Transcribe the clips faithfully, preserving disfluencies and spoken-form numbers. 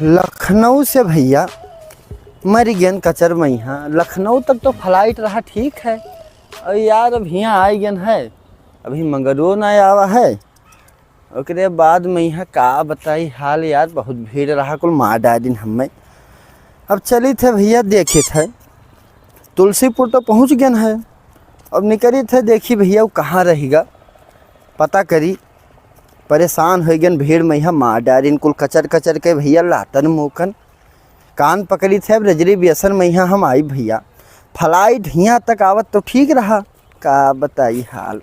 लखनऊ से भइया मरि गेन कचर मइहाँ, लखनऊ तक तो flight रहा, ठीक है। अउर यार, अब हियाँ आइ गेन है, अभी मंगरुओ नाहीं आवा है। ओकरे बाद मइहाँ का बताई हाल यार, बहुत भीड़ रहा, कुल मार डारिन हम्मे। अब चलित है भइया, देखित है, तुलसीपुर तो पहुँच गेन है। अब निकरित है, देखी भइया, उ कहाँ रहिगा, पता करी। परेसान होइ गेन भीड़ मइहाँ, मार डारिन कुल कचर कचर के भइया, लातन मोकन। कान पकरित है, अब reservation मइहाँ हम आइब भइया। Flight हियाँ तक आवत तो ठीक रहा, का बताई हाल।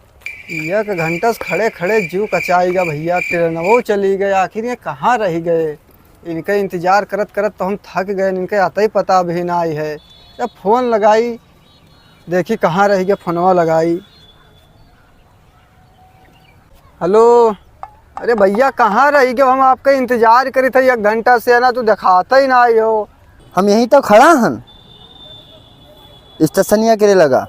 एक घंटा से खड़े खड़े जीव कचाइगा भइया, ट्रेनवो चली गए, आखिर ये कहाँ रहि गए? इनके इंतजार करत करत तो हम थक गए, इनके आते ही पता भी नाहीं है। जब फोन लगाई, देखी कहाँ रहि गए, फोनवा लगाई। हेलो, अरे भइया, कहाँ रहि गए? हम आपका इंतजार करित है एक घंटा से, ना तू देखात ही नाहीं हो। हम यहीं तो खड़ा हन, स्टेशनिया के लगा।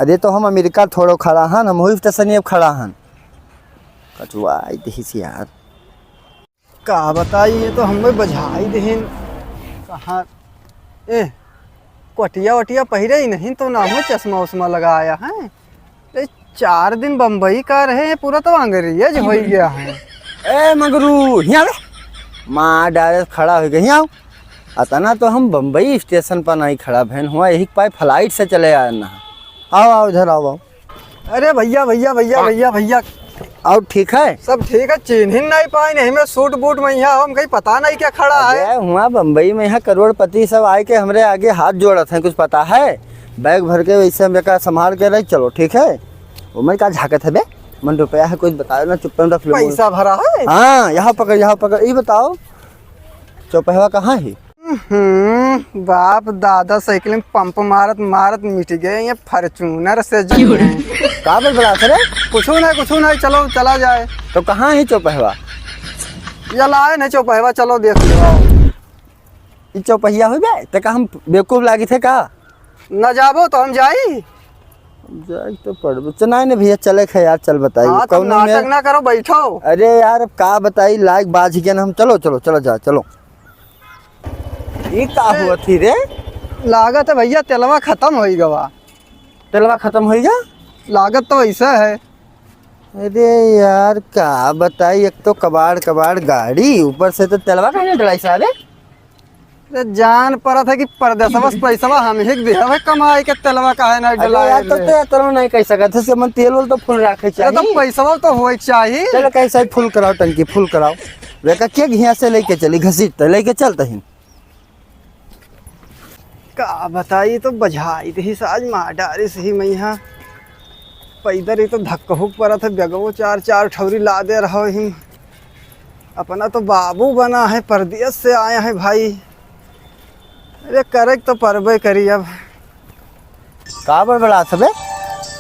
अरे तो हम अमेरिका थोड़ो खड़ा हन, हम वही स्टेशनिया पे खड़ा हन। कचुआई देहिस यार। का बताई, ये तो हमें बझाई देहिन। कहाँ, ए, कोटिया वटिया पहिरे ही नहीं तो ना हो, चश्मा उश्मा लगाया है। ए, चार दिन बम्बई का रहे हैं, पूरा तो अंग्रेज होइ गया है। ए मंगरू, हियाँ आवे। मार डारे, खड़ा होइ गए, हियाँ आओ। अतना तो हम बम्बई स्टेशन पर नाहीं खड़ा भएन हुआ, यही पाए flight से चले आए ना। आओ, आओ, इधर आओ, आओ। अरे भइया, भइया, भइया, हाँ। भइया, भइया। और ठीक है? सब ठीक है, चिन्हिन नाहीं पाइन, यही में सूट बूट मइहाँ, हम कहीं पता नाहीं क्या खड़ा है। अरे, हुआ बम्बई मइहाँ करोड़पति सब आइके हमरे आगे हाथ जोड़त हैं, कुछ पता है? बैग भर के वैसे हम एका संभाल के रही, चलो, ठीक है? ओमन का झाकत है बे? मन रुपया है, कुछ बताओ ना, चुप्पे में रख लो। पैसा भरा है? हाँ, यहाँ पकड़, यहाँ पकड़। ये बताओ, चौपहवा कहाँ है? हम्म, बाप दादा साइकिल में पंप मारत मारत मिट गए ये Fortuner से जो। का बोल बड़ा रे? कुछू नहीं, कुछू नहीं, चलो चला जाए। तो कहाँ है चौपहवा? ये लाए नहीं चौपहवा, चलो देख लो। ई चौपहिया हो बे, ते का हम बेवकूफ लागित है का? न जाबो तो हम जाई। जाई तो पड़बो। च-, नहीं, नहीं भइया, चले खे यार, चल बताई। हाँ, तुम कौनो में नाटक ना करो, बैठो। अरे यार, अब का बताई, लाइक बाझ गया ना हम। चलो, चलो, चलो जा, चलो। ई का ए, हुआ थी रे? लागत है भइया, तेलवा खतम होइ गवा। तेलवा खतम होइ गया? लागत तो ऐसा है। अरे यार, का बताई, एक तो कबाड़, कबाड़ गाड़ी, ऊपर से तो तेलवा काहे नहीं डलाई सारे? अरे जान परत है कि परदेसवा से पैसवा हम ही के देहब है कमाई के, तेलवा काहे ना अरे डलाए यार, तो, ले? तो यार, तेलवा नहीं कह सकत है, से मन तेल वेल तो full राखे अरे तो चाहिए। पैसवा तो होए के चाहिए। चलो, कैसे ही full कराओ, टंकी full कराओ। वेका के घिया से लेके चली, घसीट तो लेके चलते ही। का बताई, तो बझाई देहिस आज मार डारिस ही मइहाँ। पैदर ही तो धक्कहुक परत है, बेगवो चार चार ठौरी लादे रहो हिम। अपना तो बाबू बना है, परदेस से आया है भाई। अरे, करे के तो परबे करी अब। का बड़बड़ात हबे?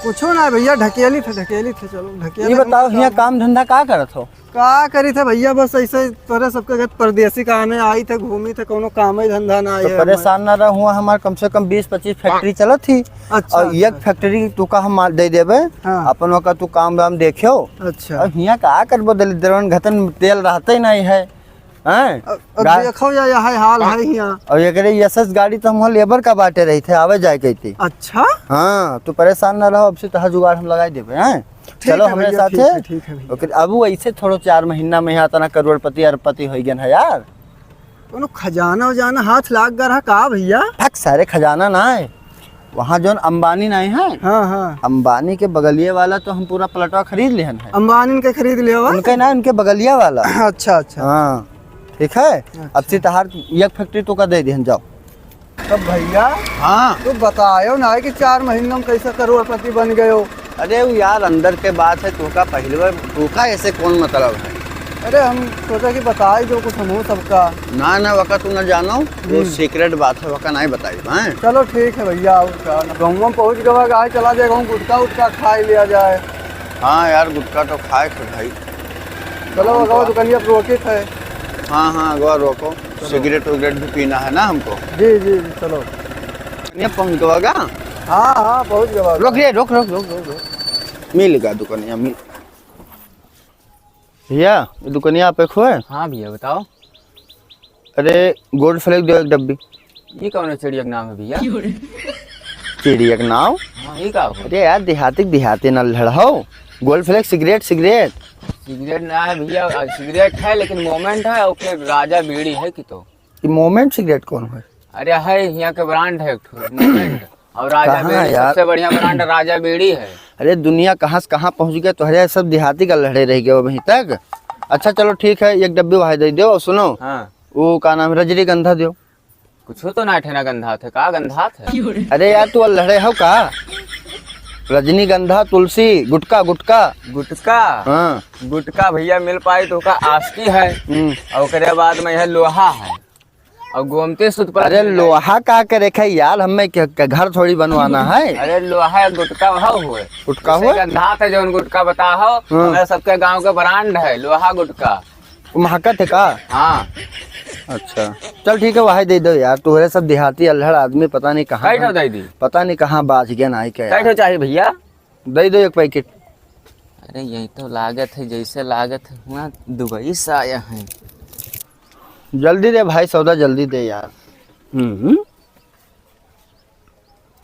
कुछो ना भइया, ढकेली थे, ढकेली थे, चलो, ढकेली ये बताओ, हियाँ काम धंधा का करत हो? का करी थे भइया, बस ऐसे तोरे सबके घर परदेसी का आने आई थे, घूमी थे, कौनो काम ही धंधा ना तो आए परेशान हमें। ना रह, हुआ हमार कम से कम बीस पच्चीस factory चलत थी। अच्छा, और एक अच्छा। Factory तू का हम माल दे देबे, हाँ। अपन ओका तू काम वाम देखियो। अच्छा। अब हियाँ का करबो, दलिद्रवन घतन तेल रहते ही नहीं है। हैं? अब, अब गा- देखो या, या है हाल है हियाँ। और एकरे यशस गाड़ी तो हम लेबर का बाटे रही थे, आवे जाए के थी। अच्छा? हाँ, तू परेशान ना रहो, अब से तोहार जुगाड़ हम लगाई देबे, हैं? ठीक चलो है हमरे भइया, साथे। ठीक है, ठीक है भइया। ओके, अब वो ऐसे थोड़ो चार महीना में यहाँ तना करोड़पति अरबपति होइ गए हैं यार। कोनो खजाना उजाना हाथ लाग गया रहा का भइया? फक सारे, खजाना ना है। वहाँ जौन अंबानी नाहीं है? हाँ, हाँ। अंबानी के बगलिए वाला तो हम पूरा प्लटवा खरीद लेहन है। अंबानी के खरीद लियो बा? उनके ना, उनके बगलिया वाला। अच्छा, अच्छा। हाँ, ठीक है। अच्छा। अब से तहार एक factory तो का दे देहन, जाओ। तब भइया, हाँ। तू बतायो ना कि चार महीना में कैसे करोड़पति बन गयो। अरे वो यार, अंदर के बात है, तोका पहले, तोका ऐसे कौन मतलब है? अरे हम सोचा कि बताई दो कुछ हमहू सबका। ना, ना, वका तू ना जानो, वो हम्म। Secret बात है, वका नहीं बताई, हैं? चलो ठीक है भइया, और का, ना गाँव में पहुँच गवा, गाय चला दे, गाँव गुटखा उटखा खाई लिया जाए। हाँ यार, गुटखा तो खाए थे भाई। चलो, अगवा दुकानिया पे रोकित है। हाँ, हाँ, अगवा रोको। चलो। सिगरेट विगरेट भी पीना है ना हमको। जी, जी, जी, चलो। ये पहुँच गवा का? हाँ, हाँ, पहुँच गवा। रोक रे, रोक, रोक, रोक, रोक, रोक। मिल गया दुकानिया, मिल। भइया, ये दुकानिया आप एक हुए? हाँ भइया, बताओ। अरे, Gold Flake देउ एक डब्बी। ई कौन चिड़िया के नाम है भइया? चिड़िया के नाम? हाँ, ई का हो? अरे यार, देहाती के देहाती न लड़ हो। Gold Flake सिगरेट, सिगरेट। सिगरेट ना है भइया, अ, सिगरेट है लेकिन Moment है, ओके राजा बीड़ी है कि तो। ई Moment सिगरेट कौन है? अरे है, हियाँ के brand है एक ठो, Moment। और राजा कहाँ बीड़ी यार? सबसे बढ़िया brand राजा बीड़ी है। अरे दुनिया कहाँ से कहाँ पहुँच गया, तोहरे सब देहाती का लड़े रह गए अभी तक। अच्छा चलो ठीक है, एक डब्बी वहाँ दे दो। और सुनो, हाँ। वो का नाम है, रजनीगंधा दो। कुछ तो ना ठेना गंधा थे, का गंधा थे? अरे यार तू लड़े हो का? रजनीगंधा, तुलसी, गुटखा, गुटखा। गुटखा? हाँ। गुटखा भइया मिल पाई तो का आस्ती है। हम्म। और ओकरे बाद में यह लोहा है। और गोमती सूत पर अरे लोहा का करे खे यार, हमें के, के घर थोड़ी बनवाना है। अरे लोहा गुटखा हो हुए। गुटखा जैसे हुए? गंधा थे जौन गुटखा बता हो, हाँ। हमारे सबके गांव के brand है लोहा गुटखा। वो महकत है का? हाँ। अच्छा। चल ठीक है, वही दे दो यार, तोहरे सब देहाती अल्हड़ आदमी पता नहीं कहाँ कै ठो दे दी? पता नहीं कहाँ बाज गया ना, क्या कै ठो यार? चाहिए भइया? दे दो एक packet। अरे यही तो लागत है, जैसे लागत है हुआ दुबई से आया है। जल्दी दे भाई, सौदा जल्दी दे यार। हम्म।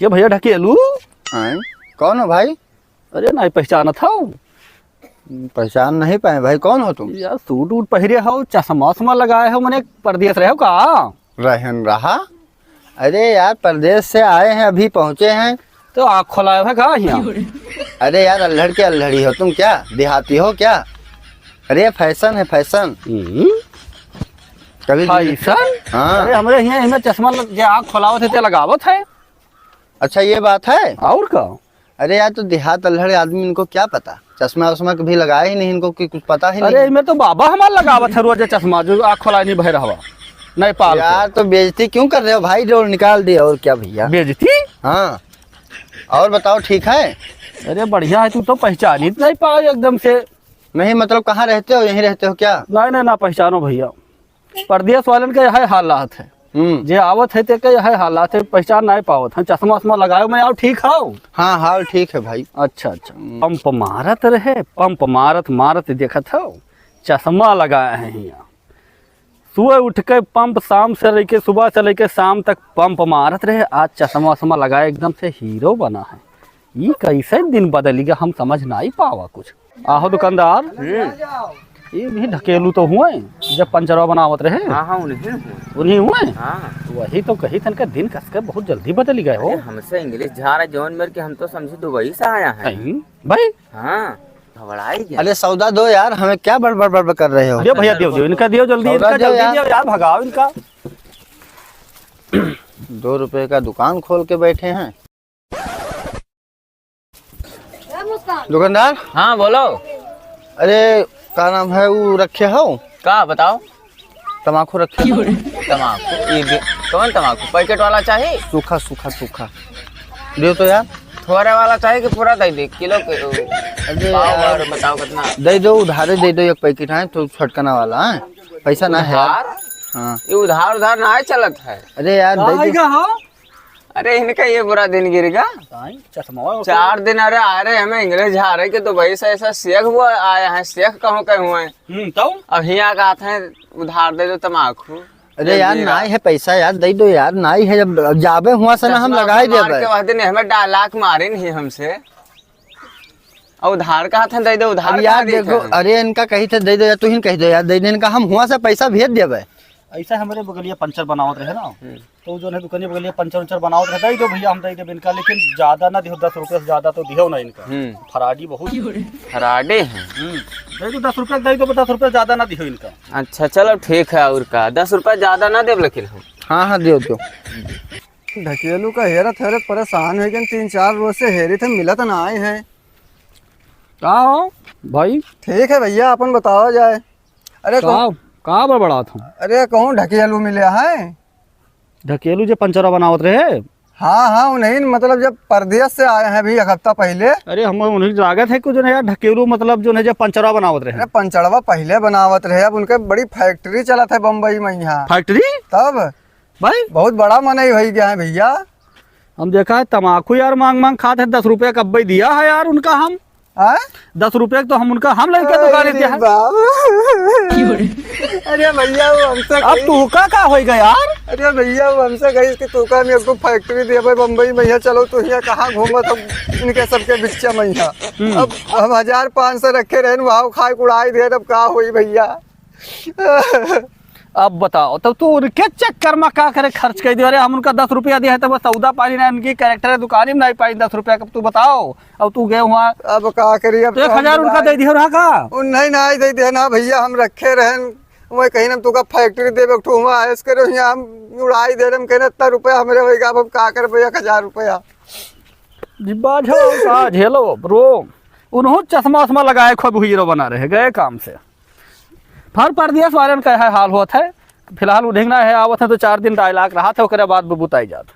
के भइया ढकेलू? आय? कौन हो भाई? अरे नाहीं पहचानत हो? पहचान नहीं पाए भाई, कौन हो तुम? यार सूट वूट पहिरे हो, चश्मा उश्मा लगाए हो, मने परदेस रहे हो का? रहन रहा। अरे यार, परदेस से आए हैं, अभी पहुँचे हैं। तो आँख खोलाए हो का हियाँ? अरे यार, अल्हड़ के अल्हड़ी हो तुम क्या? देहाती हो क्या? अरे fashion है, fashion। हम्म। कभी भी fashion? हाँ। अरे हमरे हियाँ, हियाँ चश्मा लग, जे आँख खोलावत है, ते लगावत है। अच्छा, ये बात है? और का? अरे यार, तो देहात अल्हड़ आदमी, इनको क्या पता? चश्मा उश्मा कभी लगाया ही नहीं इनको, कि कुछ पता ही अरे, नहीं। इनमें तो बाबा हमार लगावत है रोज चश्मा, जो आँख खोला नहीं भय रहवा, नेपाल से। यार, तो बेइज्जती क्यों कर रहे हो भाई? डोल निकाल दिया, और क्या भइया? बेइज्जती? हाँ, और बताओ, ठीक है? अरे, बढ़िया है, तू तो पहचान ही नहीं पाओ एकदम से। नहीं, मतलब, कहाँ रहते हो? यहीं रहते हो क्या? नहीं, नहीं, ना पहचानो भइया। परदेस वालन के यह हालात है। हम्म। जे आवत है, तेके यह हालात है, पहचान नाहीं पावत है। चश्मा उश्मा लगाए में आओ, ठीक हो? हाँ, हाल ठीक है भाई। अच्छा, अच्छा। हम्म। पंप मारत रहे, पंप मारत, मारत देखत हो, चश्मा लगाए हैं हियाँ। सुबह उठ के पंप, शाम से लेके, सुबह से लेके शाम तक पंप मारत रहे, आज चश्मा उश्मा लगाए एकदम से हीरो बना है। ई कैसे दिन बदल गया, हम समझ नाहीं पावा कुछ। आहो दुकानदार, हम्म। ई भी ढकेलू तो हुए, जब पंचरवा बनावत रहे। हाँ, हाँ, उन्हीं हुए। उन्हीं हुए? हाँ। वही तो कही थन के दिन कस के बहुत जल्दी बदल गए हो। अरे, हमसे English झारा जौन मेर के हम तो समझी दुबई से आया है। नहीं, भाई। हाँ, घबराई गया। अरे सौदा दो यार, हमें क्या बड़बड़ बड़बड़ कर रहे हो? दियो भइया, दियो, दियो, इनका दियो जल्दी, सौदा इनका दियो जल्दी यार। दियो यार, भगाओ इनका। दो रुपए का दुकान खोल के बैठे हैं। ए मुस्कान। दुकानदार? हाँ, बोलो। अरे, का नाम है, वो रखे हो? का बताओ? तमाकू रखे हो? तमाकू? ये दे-, कौन तमाकू? पैकेट वाला चाही? सूखा, सूखा, सूखा। दो तो यार। थोड़े वाला चाही कि पूरा दे दे? किलो के, ओ, अरे पाव यार। और बताओ कितना? दे दो, उधारे दे दो, एक पैकेट है तो छटकना वाला है, पैसा ना है यार। उधार? हाँ। ये उधार, उधार ना चलत है। अरे यार, दे दो। अरे, इनका ये बुरा दिन गिर गया। ताई, चश्मा और चार दिन, अरे, आ रहे हमें English झारे के, तो भाई से ऐसा सीख हुआ आया है, सीख कहूँ कहे हुए। हम्म, तो? अब हियाँ का आते हैं, उधार दे दो तमाकू। अरे यार, नाई है पैसा यार, दे दो यार, नाई है, जब जाबे हुआ से ना हम चश्मा लगाई मार देबे। के वह दिन हमें dialogue मारे नहीं हमसे। और उधार का हाथ है, दे दो, उधार अब यार कहाँ देते देखो, हैं? अरे इनका कही थे दे दो यार, तू ही कह दो यार, दे दे इनका, हम हुआ से पैसा भेज देबे। ऐसा हमारे बगलिया पंचर बनावत रहे ना, हम्म। तो जो है दुकानिया बगलिया पंचर उंचर बनावत रहे, दे दो भैया, हम दे देबे इनका, लेकिन ज्यादा ना दिहो, दस रुपया से ज्यादा तो दिहो ना इनका। हम्म। फराडी बहुत। फराडे हैं। हम्म। दे दो दस रुपया, दे दो दस रुपया, ज्यादा ना दिहो इनका। अच्छा, चलो ठीक है, और का, दस रुपया ज्यादा ना देब लेकिन हम। हाँ, हाँ, दियो, दियो। ढकेलू का हेरत हेरत परेशान होइ गए, तीन चार रोज से हेरी थे, मिलत ना आए हैं। का हो भाई? ठीक है भैया, अपन बतावा जाए। अरे का, कहूँ का बड़बड़ात हो? अरे कहूँ ढकेलू मिले हैं। ढकेलू जे पंचरा बनावत रहे? हाँ, हाँ, उन्हीं, मतलब जब परदेस से आए हैं अभी एक हफ्ता पहिले। अरे हम उन्हीं लागत है कि जो है यार ढकेलू, मतलब जो है जे पंचरा बनावत रहे। अरे पंचरवा पहिले बनावत रहे, अब उनके बड़ी factory चलत है बम्बई में यहाँ। Factory? तब भाई? बहुत बड़ा मनई होइ गया है भैया। हम देखा है तमाकू यार मांग मांग खात है, दस रुपया कब्बे दिया है यार उनका हम। हाँ? दस रुपया के तो हम उनका, हम लइके दुकान अरे दिया है। बाप। अरे भइया, वो हमसे अब कही तू का, का होई गया यार? अरे भइया, वो हमसे कही कि तू का हम एक ठो factory देबे बम्बई में, यहाँ चलो तो यहाँ कहाँ घूमत हम इनके सबके बिच्चा में यहाँ। हम्म। अब हम हजार पाँच सौ रखे रहन, वहाँ खाए के उड़ाई दे, अब का होई भइया? अब बताओ, तब तू उनके चक्कर में का करे खर्च कर दियो? अरे, हम उनका दस रुपया दिया है, तब वो सौदा पानी ना, इनकी character है, दुकान ही में नहीं पाई दस रुपया। अब तू बताओ, अब तू गए हुआ अब का करी, अब तो एक तो हम हजार उनका बुलाए। दे दियो रहा का? उन नहीं, नहीं दे दिया ना भइया, हम रखे रहन, मैं कहीं ना तुका factory देबे, एक ठो हुआ ऐस करे, यहाँ हम उड़ाई दे रहे, हम कहने इतना रुपया हमरे होइगा, अब हम का करबे एक हजार रुपया? जी, बाझो, का झेलो, bro। उन्हों चश्मा उश्मा लगाए खूब हीरो बना रहे, गए काम से। फिर परदेस वालन का है हाल होत है, फिलहाल उधिंगना है, आवत है तो चार दिन dialogue रहत है, ओकरे बाद वो बुताई जात।